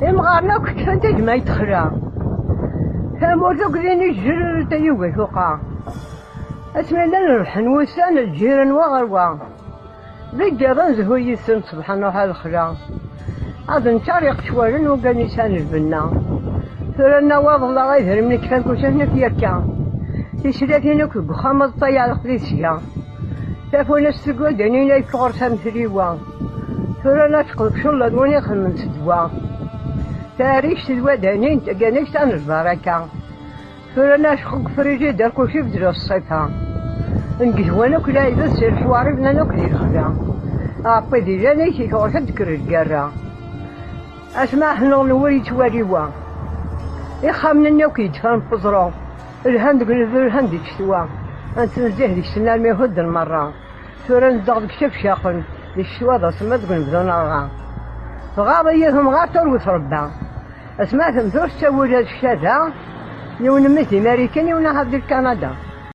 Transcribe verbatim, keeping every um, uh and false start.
Imɣaren akk kfan tajmaɛt texla. Tamurt akk din ijjer tayuga tuqa. Asmi llan rebḥen wussan, lǧiran wa ɣer wa. D iǧaden zhu yis-sen, subḥan llah, lexla. Ad neččar iqecwalen wuggan yesɛan lbenna. Tura nnawaḍ la idrimen kfan kullec ad naf yakka. Tislatin akk deg uxxam ad ṭṭayeɛ leqdi sya. Tafunast seg waddanin ay ɣur-s am tliwa. Tura nacqed ccellaḍ win ixedmen s ddwa. Taɛrict d waddanin, taganect ad nejbar akka. Tura nacqed deg frijider kulci bedleɣ ṣṣifa. Ngedwan akk lɛibad si leḥwari bnan akk di lexla. Aɛeṭṭi di lanayt-ik ɣur-k ad d-tekker lgerra. Asma ḥnuɣ nwer yettwali wa. Ixxamen-nni akk yedfan n weẓru. Lhan deg unebdu, lhan di ccetwa. Ad nettnezzih deg-sen armi hudden merra. Tura nezdeɣ deg cafcaqen, di ccetwa d asemmiḍ deg unebdu nerɣa. Tɣaḍ-iyi temɣart ur wet rebba. Asma temturt ttawil ad ccada, yiwen mmi di Marikan, yiwen aḥab di Kanada.